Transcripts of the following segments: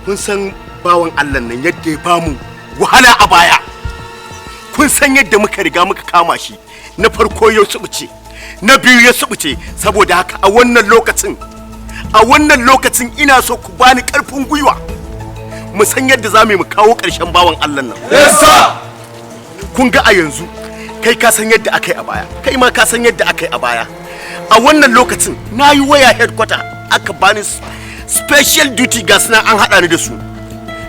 Kun san bawan Allah nan yadda ya bamu wahala a baya. Kun san yadda muka riga muka kama shi. Na farko ya subuce, na biyu ya subuce. Saboda haka a wannan lokacin ina so ku bani karfin gwiwa mu san yadda za mu kawo ƙarshen bawan Allah nan. Yes, sir. Kun ga a yanzu, kai ka san yadda aka yi a baya, kai ma ka san yadda aka yi a baya. A wannan lokacin na yi waya headquarter, aka bani special duty. Ga suna an haɗa ni da su.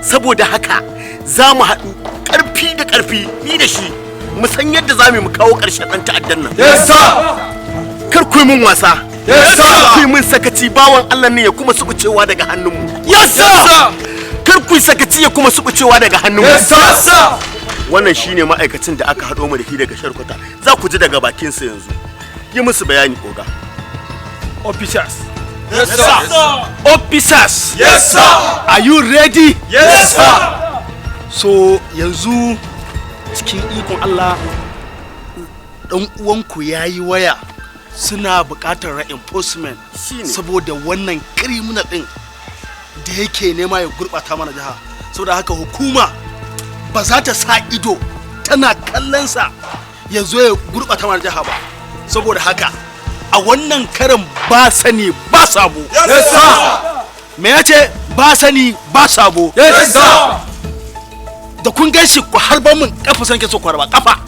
Saboda haka za mu haɗu ƙarfi da ƙarfi ni da shi, mu san yadda za mu kawo ƙarshen ɗan ta'addan nan. Yes, sir. Kar ku yi mun wasa. Yes, sir. Kar ku yi mun sakaci bawan Allah ne ya kuma subucewa daga hannunmu. Yes, sir. Kar ku yi sakaci ya kuma subucewa daga hannunmu. Yes, sir. Wannan shine ma'aikacin da aka haɗo mu da shi daga sharkwata. Za ku ji daga bakinsa yanzu. Yi musu bayani, oga. Officers. Yes, sir. Officers. Yes, sir. Are you ready? Yes, sir. So yanzu, cikin ikon Allah, dan uwanku ya yi waya, suna buƙatar reinforcement Shine. saboda wannan criminal din da yake nema ya gurɓata mana jiha. Saboda haka hukuma ba za ta sa ido tana kallonsa ya zo ya gurɓata mana jiha ba. Saboda haka a wannan karin ba sani ba sabo. Yes, sir. Me ya ce? Ba sani ba sabo. Yes, sir. Da kun gan shi ku harba min kafa. San ke so ku harba kafa,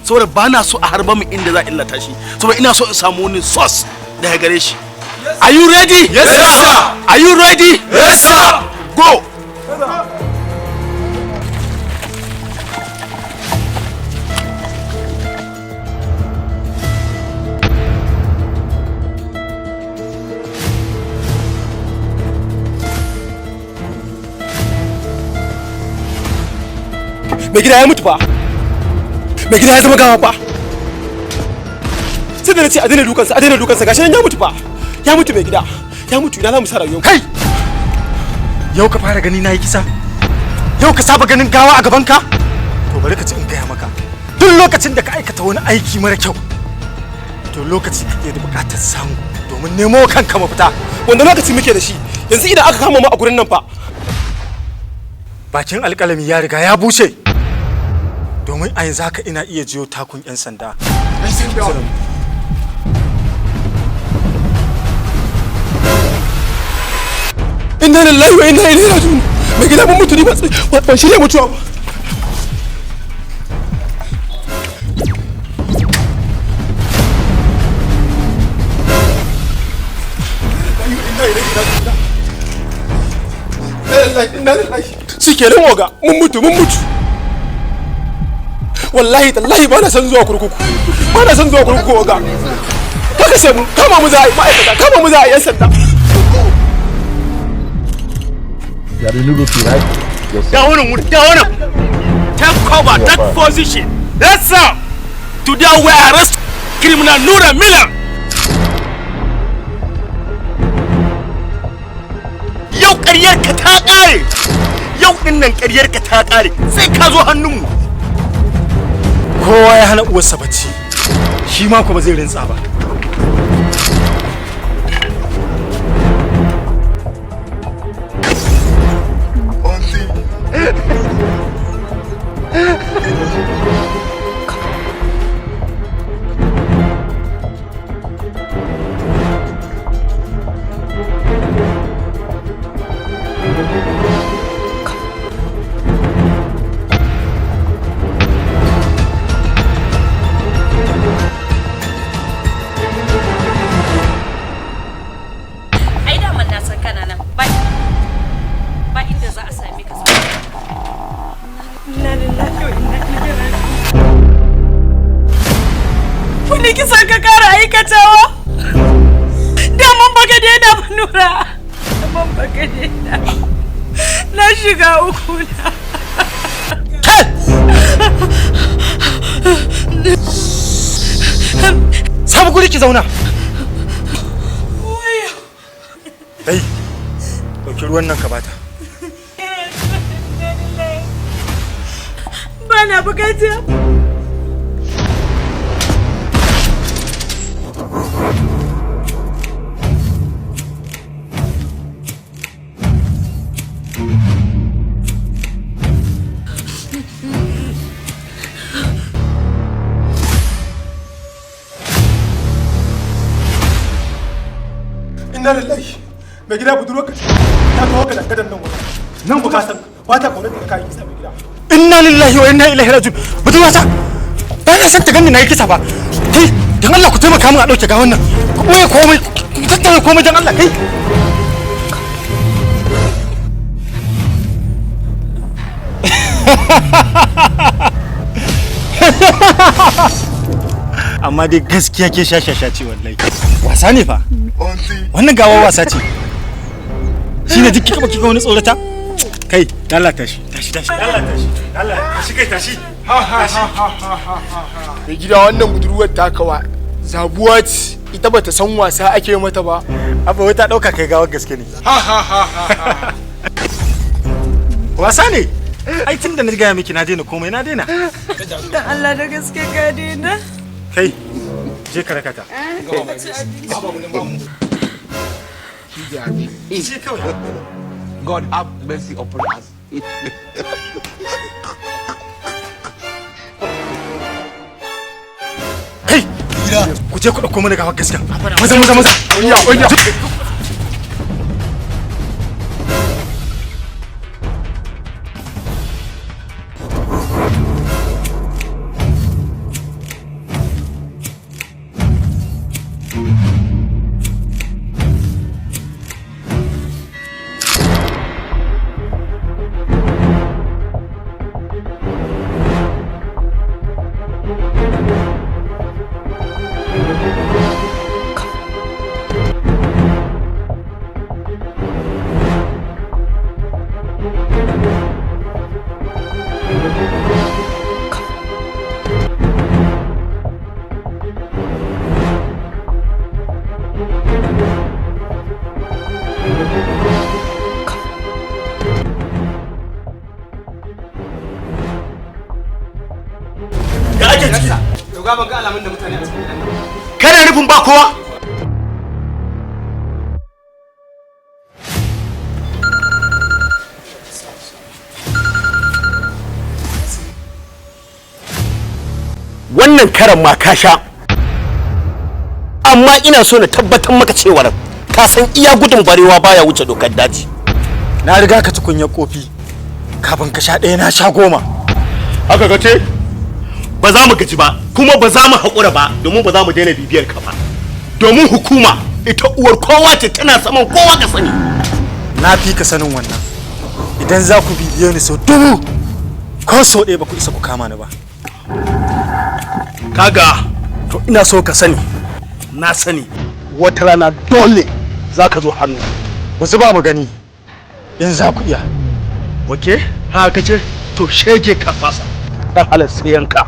saboda ba na so a harba min inda za a illata shi, saboda ina so in samu wani source daga gare shi. Are you ready? Yes, sir. Are you ready? Yes, sir. Go. Mai gida ya mutu fa. Mai gida ya zama gawa fa. Sai da na ce a daina dukansa, a daina dukansa, gashi nan ya mutu fa. Ya mutu, mai gida ya mutu. Ina za mu sa rayuwar? Kai, yau ka fara gani na yi kisa? Yau ka saba ganin gawa a gaban ka? To bari ka ci in gaya maka, duk lokacin da ka aikata wani aiki mara kyau, to lokaci kake da bukatar samu domin nemo kanka mafita. Wanda lokaci muke da shi yanzu? Idan aka kama mu a gurin nan fa? Bakin alkalami ya riga ya bushe, domin a yanzu haka ina iya jiyo takun 'yan sanda. Inna lillahi wa inna ilaihi raji'un. Mai gida, mun mutu. Ni ban shirya mutuwa ba. Shi kenan oga, mun mutu, mun mutu. Wallahi tallahi ba na son zuwa kurkuku, ba na son zuwa kurkuku. Oga, ka kashe mu, kama mu za a yi. Ma'aikata, kama mu za a yi, yan sanda. You are the new rookie, right? Yes, sir. Da wannan wuri, da wannan. Take cover, take position. Yes, sir. Today we arrest criminal Nura Miller. Yau ƙaryar ka ta ƙare. Yau din nan ƙaryar ka ta ƙare, sai ka zo hannunmu. Kowa ya hana uwarsa bacci, shi ma ko ba zai rintsa ba. Ai daman na san kana nan, ba inda za a same ka. Inna lillahi wa inna ilaihi raji'un. Wani kisan ka kara aikatawa? Daman baka daina ba, Nura. Daman baka daina. Na shiga uku na. Kai, samu guri ki zauna. Kai, ɗauki ruwan nan ka bata. Ba na bukata. Inna lillahi. Mai gida, budurwarka ce ta kawo ka dangadan nan wurin. Nan ku ka san ba ta kaunar da kayan kisa, mai gida. Inna lillahi wa inna ilaihi raji'un. Budurwata ba na san ta ganni na yi kisa ba. Kai, dan Allah ku taimaka min a dauke gawan nan. Ku boye komai, ku tattara komai, dan Allah kai. Amma dai gaskiya ke shashasha ce wallahi. Wasa ne fa wannan, gawa wasa ce. Shine duk kika kika wani tsorata. Kai, dalla tashi, tashi, tashi, dalla tashi, dalla tashi, kai tashi. Mai gida, wannan budurwar takawa zabuwa ce, ita bata san wasa ake mata ba. Abu wai ta dauka kai gawar gaske ne. Wasa ne ai. Tun da na gaya miki na daina komai, na daina. Da Allah, da gaske ka daina? Kai, je ka rakata. Je kawai. God have mercy upon us. Kai, ku je ku dauko mana gawar gaskiya, maza maza maza. Oya oya. Da ake ciki? Yoga, ban ga alamun da mutane a cikin gidan nan. Kana nufin ba kowa? Wannan karan ma ka sha, amma ina so na tabbatar maka cewar ka san iya gudun barewa baya wuce dokar daji. Na riga ka tukunya kofi. Kafin ka sha ɗaya, na sha 10. Haka ka ce? Ba za mu gaji ba, kuma ba za mu haƙura ba, domin ba za mu daina bibiyar ka ba, domin hukuma ita uwar kowa ce, tana saman kowa, ka sani. Na fi ka sanin wannan. Idan za ku bibiye ni sau 1000, ko sau ɗaya ba ku isa ku kama ni ba. Kaga, to ina so ka sani, na sani wata rana dole za ka zo hannu. Wasu ba mu gani in za ku iya. Oke, haka ce? To shege, ka fasa dan halar sai yanka.